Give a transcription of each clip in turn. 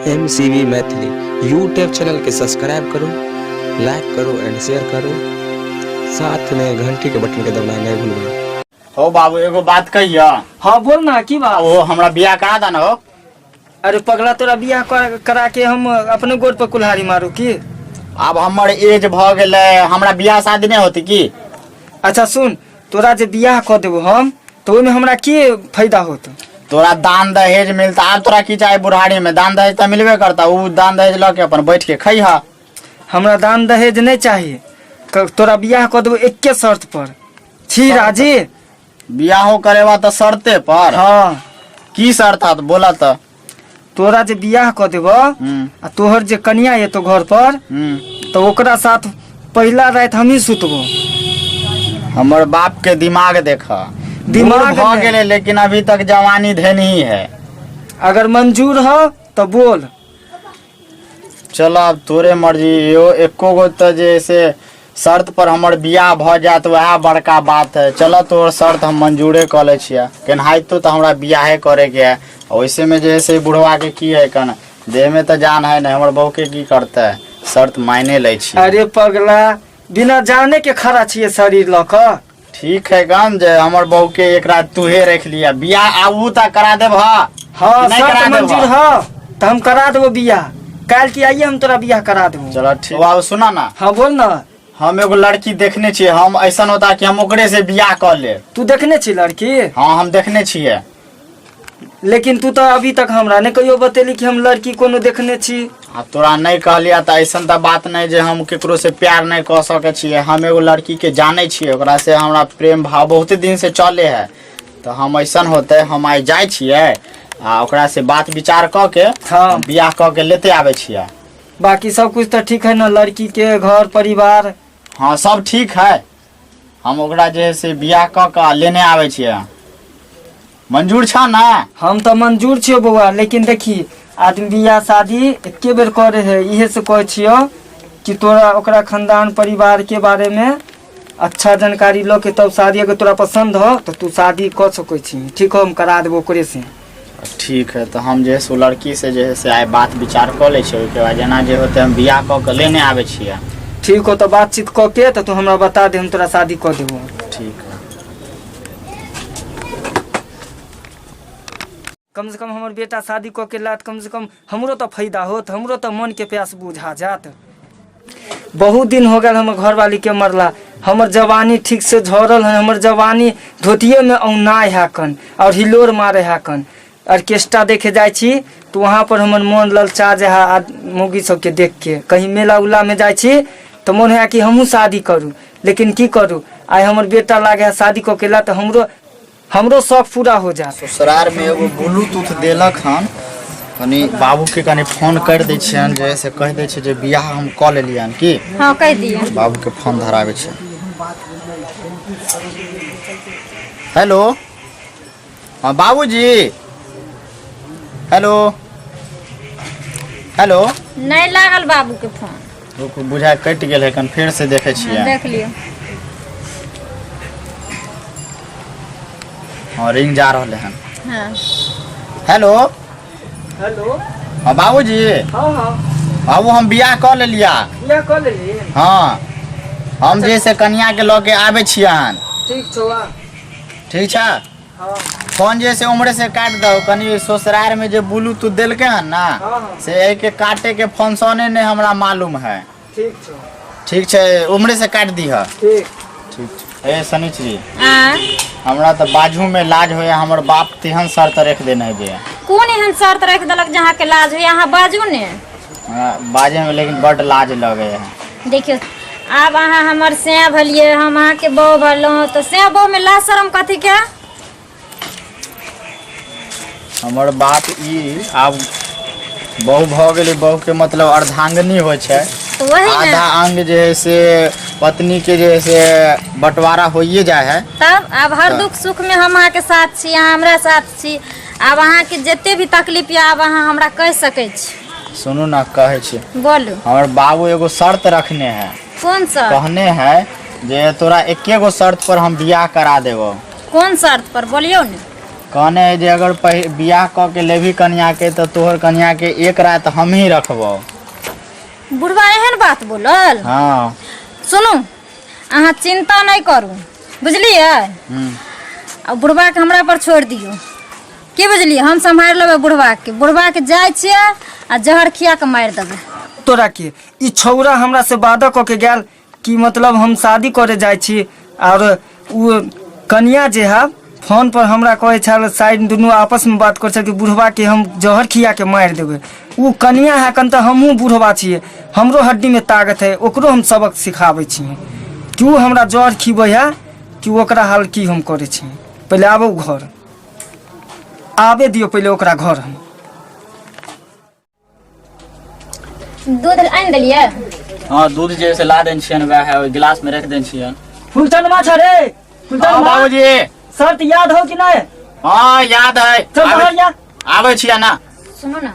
M C V Maithili YouTube channel के subscribe करू, like करू एंड शेयर करू। साथ में घंटी के बटन के दबाना नहीं भूलबै। हो बाबू, एगो बात कहिया। हाँ, बोल ना, की बात? ओ हमरा बियाह करा दा ना हो। अरे पगला, तोरा बियाह करा के हम अपने गोड़ पर कुल्हाड़ी मारू की? आब हमर एज भऽ गेलै, हमरा बियाह शादी नहि होती की? अच्छा सुन, तोरा जे बियाह कऽ देबो हम तऽ ओहिमे हमरा की फायदा होत? तोरा दान दहेज मिलता। आब तोरा की चाही बुढ़ारी में? दान दहेज तऽ मिलबे करता। उ दान दहेज लऽ के अपन बैठ के खैहा। हमरा दान दहेज नहि चाही। तोरा बियाह कऽ देबो एके शर्त पर। छी राजी? बियाहो करेबा तऽ शर्ते पर? हाँ। की शर्त हत, बोला तऽ। तोरा जे बियाह कऽ देबो आ तोहर जे कनिया एतो घर पर तऽ ओकरा साथ पहिला राति हमही सुतबो। हमर बाप के दिमाग देख। दिमाग भऽ नहि। गेलै, लेकिन अभी तक जवानी धेनी है। अगर मंजूर हो तऽ बोल। चलो, आब तोरे मर्जी। यो एको गो तऽ जे से शर्त पर हमर बियाह भऽ जायत, वएह बड़का बात है। चलो, तोहर शर्त हम मंजूरे कऽ लै छियै। केनाहितो तऽ हमरा बियाहे करे के है। वैसे में जे है से बुढ़वा के की है कन, देह में तऽ जान है नहीं, हमर बहू के की करतै? शर्त मायने लै छियै। अरे पगला, बिना जाने के खड़ा छियै शरीर लऽ कऽ। ठीक है गन, जे हमर बहू के एक रात तूहे रख लिया। बियाह आबू तऽ करा देब? हाँ? हाँ। नहीं शर्त करा देब? मंजूर हो तऽ हम करा देबो बियाह। काल्हि की आइए हम तोरा बियाह करा देबो। चलो ठीक। बाबू, सुना ना। हाँ, बोल ना। हम एगो लड़की देखने छियै। हम ऐसन होता कि हम ओकरे से बियाह कऽ लेब। तू देखने छी लड़की? हाँ, हम देखने छियै। लेकिन तू तऽ अभी तक हमरा नहि कहियो बतेली कि हम लड़की कोनो देखने छी। आ तोरा नहि कहलियै तऽ ऐसन तऽ बात नहि जे हम केकरो से प्यार नहि कऽ सकै छियै। हम एगो लड़की के जानै छियै, ओकरा से हमरा प्रेम भाव बहुते दिन से चले है। तऽ हम ऐसन होते, हम आइ जाइ छियै आ ओकरा से बात विचार कऽ के बियाह कऽ के लेते आबै छियै। बाकी सब कुछ तऽ ठीक है ना, लड़की के घर परिवार? हाँ, सब ठीक है। हम ओकरा जे है से बियाह कऽ के लेने आबै छियै। मंजूर छ ना? हम तऽ मंजूर छियो बौआ, लेकिन देखी, आदमी बियाह शादी एके बेर करे है। इहे से कहै छियो कि तोरा ओकरा खानदान परिवार के बारे में अच्छा जानकारी लऽ के तब शादी, अगर तोरा पसंद हो तऽ तू शादी कऽ सकै छी। ठीक हो, हम करा देबो ओकरे से। ठीक है, तऽ हम जे है से ओ लड़की से जे है से आइ बात विचार कऽ लै छियै। ओहिके बाद जेना जे होतै, हम बियाह कऽ के लेने आबै छियै। ठीक हो, तऽ बातचीत कऽ के तऽ तू हमरा बता दे, हम तोरा शादी कऽ देबो। ठीक है। कम से कम हमर बेटा शादी कऽ के लात, कम से कम हमरो तऽ फायदा होत, हमरो तऽ मन के प्यास बुझा जात। बहुत दिन हो गेल हमर घरवाली के मरला। हमर जवानी ठीक से झरल है। हमर जवानी धोतिये में औनाय है कन और हिलोर मारे है कन। ऑर्केस्ट्रा देखे जाइ छी तो वहाँ पर हमर मन ललचा जाइ है मौगी सबके देख के। कहीं मेला उला में जाइ छी तो मन है कि हमहूँ शादी करू, लेकिन की करू? आइ हमर बेटा लागे है शादी कऽ के ला तऽ हमरो हमरो शौक पूरा हो जात। ससुरार में एगो ब्लूटूथ देलक हन। कनि बाबूके कनि फोन करि दै छियनि जे से कहि दै छियै जे बियाह हम कऽ लेलियनि की। हाँ, कहि दियौ। बाबूके फोन धराबै छै। हेलो, हाँ बाबूजी, हेलो हेलो। नहि लागल बाबूके फोन। रुकू, बुझाइ कटि गेल है। कनि फेर से देखै छियै। देख लियौ। हाँ, रिंग जा रहले हन। हेलो। हेलो। हाँ बाबूजी। हाँ। बाबू, हम बियाह कऽ लेलिया। बियाह कऽ लेली? हाँ, हम जे से कनिया के लऽ के आबै छियन। ठीक छौ, आ। ठीक छै। हाँ। फोन जे से उम्हरे से काटि दहो। कनि ससुरार में जे ब्लूटूथ देलकै हन ना, हाँ। से एहिके काटे के फंक्शने नहि हमरा मालूम है। ठीक छौ। ठीक छै, उम्हरे से काटि दीह। ठीक। ठीक छै। ए शनिचरी। आ। हमरा तऽ बाजू में लाज होया। हमर बाप तेहन शर्त रख देने है जे। कोन एहन शर्त राखि देलक जे अहाँके लाज होइए? अहाँ बाजू ने। हमरा बाजे में लेकिन बड लाज लगे है। देखियौ, आब अहाँ हमर सैं भेलियै, हम अहाँके बहू भेलहुँ, तऽ सैं बहूमे लाज शरम कथीके? हमर बाप ई आब बहु भऽ गेलै, बहु के मतलब अर्धांगिनी होइ छै। तऽ वही ने। आधा अंग जे है से पत्नी के जे है से बंटवारा होइए जाइ है। तब आब हर दुख सुख में हम अहाँके साथ छी, अहाँ हमरा साथ छी। आब अहाँके जते भी तकलीफ यऽ, आब अहाँ हमरा कहि सकै छी। सुनू ने, कहै छी। बोलू। हमर बाबू एगो शर्त रखने है। कोन शर्त? कहने है जे तोरा एके गो शर्त पर हम बियाह करा देबो। कोन शर्त पर, बोलियौ ने। कहने है जे अगर बियाह कऽ के लेबही कनियाके तऽ तोहर कनियाके एक राति हमही रखबौ। बुढ़वा एहन बात बोलल? हाँ। सुनू, अहाँ चिंता नहीं करू, बुझलियै? आ बुढ़वा के हमरा पर छोड़ दियौ, की बुझलियै? हम सम्हारि लेबै बुढ़वा के। बुढ़वा के जाइ छियै आ जहर खिया के मारि देबै। तोरा के ई छौड़ा हमरा से वादा कऽ के गेल कि मतलब हम शादी करे जाइ छी, और उ कनिया जे है फोन पर हमरा कहै छल, साइड दुनू आपस में बात करै छल कि बुढ़वा के हम जहर खिया के मारि देबै। उ कनिया है कन तऽ हमहूँ बुढ़वा छियै, हमरो हड्डी में ताकत है, ओकरो हम सबक सिखाबै छियै कि उ हमरा जहर खिबै है कि ओकरा हाल की हम करै छियै। पहिले आबो घर आबे दियौ, पहिले ओकरा घर हम दूध आनि देलियै? हाँ, दूध जे से ला देने छियनि, वएह है, ओहि गिलास में रख देने छियनि। फुलचनमा छ रे, फुलचनमा। हाँ, बाबूजी। शर्त याद हो कि नहीं? हाँ, याद है। चल बाहर या। आबै छियै ना। सुनू ना,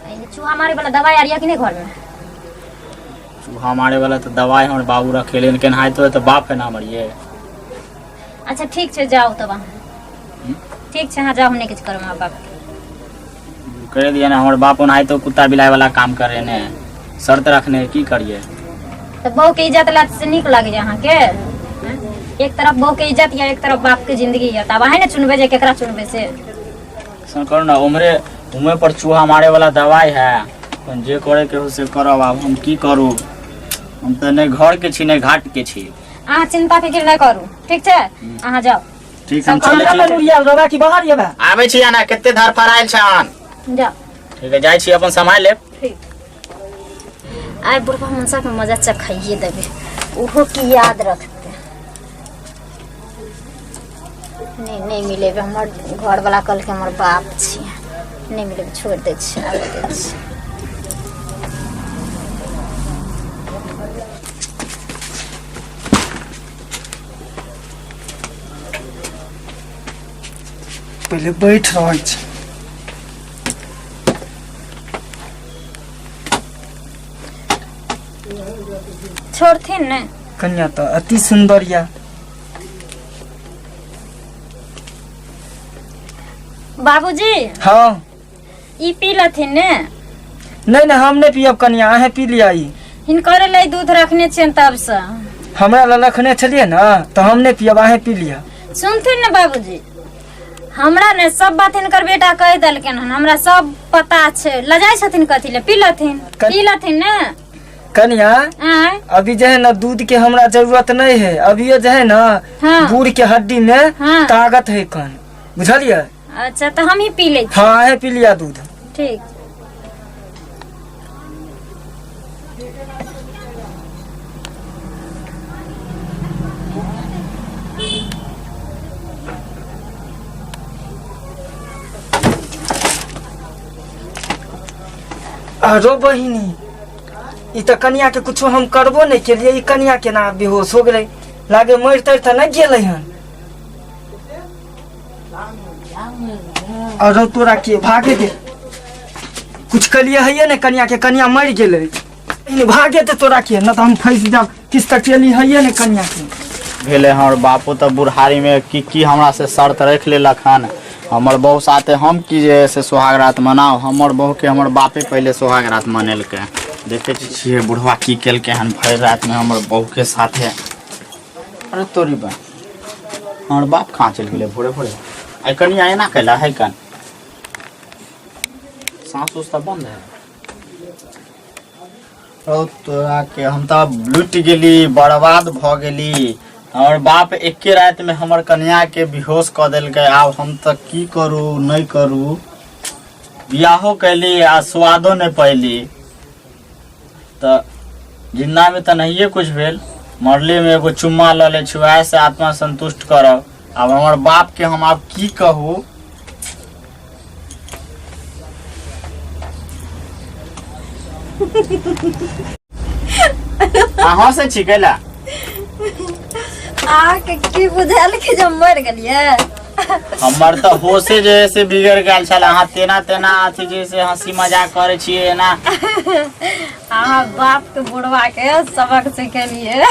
ई चूहा मारे वाला दवाई आर यऽ कि नहीं घर में? चूहा मारे वाला तऽ दवाई हमर बाबू रखेले, केनाहितो तऽ बाप है ना हमर ये। अच्छा ठीक छै, जाउ तब अहाँ। ठीक छै, अहाँ जाउ, हम नहि किछु करब अहाँ बाप के। कह दिया ना, हमर बाप ओनाहितो कुत्ता बिलाय वाला काम करे ने, शर्त रखने, की करिए? तऽ बहू के इज्जत ला से नीक लागे अहाँके? हैं? एक तरफ बहू के इज्जत या एक तरफ बाप के जिंदगी या, तब अहें ने चुनबै जे केकरा चुनबै से। ऐसा करू ना, उमरे उमे पर चूहा मारे वाला दवाई है, अपन जे करे के हो से करब। आब हम की करू? हम तऽ नहि घर के छी, नहि घाट के छी। अहाँ चिंता फिक्र नहि करू, ठीक छै? अहाँ जाउ। ठीक, हम चलै हमरा छी। नुरिया रवा की बाहर येबा। आबै छी ना, कते धर फरायल छन। जाउ। ठीक है, जाइ छी, अपन सम्हारि लेब। ठीक। आइ बुढ़बा मनसा के मजा चखाइए देबै, ओहो की याद रखते। नहीं नहीं मिलेबै, हमर घरवाला कहलकै हमर बाप छी, नहीं मिलेबै, छोड़ि दै छी, आबै दै छी। पहिले बैठ रहल छी। छोड़थिन ने। कन्या तऽ अति सुन्दर या। बाबूजी। हाँ। ई पी लथिन ने। नहीं नहीं, हम नहीं पियब कन्या, अहें पी लिया ई। हिनकर लिए दूध रखने छियनि तबसँ। हमरा लग रखने छलियै ने तऽ हम नहीं पियब, अहें पी लिया। सुनथिन ने बाबूजी, हमरा ने सब बात हिनकर बेटा कहि देलखिन हन, हमरा सब पता छै। लजाइ छथिन कथी ले? पी लथिन। पी लथिन ने। कन्या। आँय? अभी जे है ना दूध के हमरा जरूरत नहीं है, अभी जे है ना हाँ। बूढ़ के हड्डी में हाँ। ताकत है कन, बुझलियै? अच्छा, तऽ हम ही पी लै छी। हाँ, अहें पी लिया दूध। ठीक। अरो बहिनी, ई तऽ कनिया के कुछो हम करबो नहीं केलिए, ई कनिया केना बेहोश हो गेलै? लागे मरि तरि तऽ नहीं गेलै हन। अरो तोरा के भागे दे, कुछ कलिए है ने कनिया के, कनिया मरि गेलै। बहिनी, भागे दे तोरा के, न तऽ हम फंसि जाब, किछु तऽ केली है ने कनिया के। भेलै, हमर बापो तऽ बुढ़ारीमे की की हमरा से शर्त राखि लेलक हन। हमर बहू साथे हम की जे है से सोहाग रात मनाउ? हमर बहूके हमर बापे पहिले सोहाग रात मनेलकै। देखै छियै बुढ़वा की केलकै हन भरि रातमे हमर बहूके साथे। अरे तोरी बा, हमर बाप कहाँ चलि गेलै भोरे भोरे? आइ कनिया एना कैला है कन? साँस उस तऽ बंद है। रौ तोरा के, हम तऽ लुटि गेली, बर्बाद भऽ गेली। हमर बाप एके रातिमे हमर कनियाके बेहोश कऽ देलकै। आब हम तऽ की करू नहि करू? बियाहो कैली आ स्वादो नहि पैली, तऽ जिन्दामे तऽ नहिए कुछ भेल, मरलेमे एगो चुम्मा लऽ लै छी, उएहसँ आत्मा संतुष्ट करब। आब हमर बापके हम आब की कहू? अहाँ से छी कैला? अहाँके की बुझायल कि जब मरि गेलियै? हमर तऽ होशे जे है से बिगड़ गेल छल। अहाँ तेना तेना अथी जे से हंसी मजाक करै छियै एना। अहाँ बाप के बुढ़वा के सबक सिखेलियै।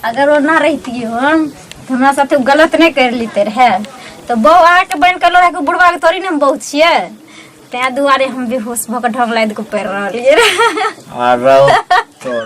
अगर ओ ना रहितियै हम तऽ हमरा साथे गलत नहि कर लेते रहे। तऽ बहु अहाँके बनि कऽ लोढ़ा के बुढ़बा के थोड़ी ने हम बहु छियै तैं दुआरे हम बेहोश भऽ कऽ ढंग लादि कऽ पड़ि रहलियै आ रहो तोर।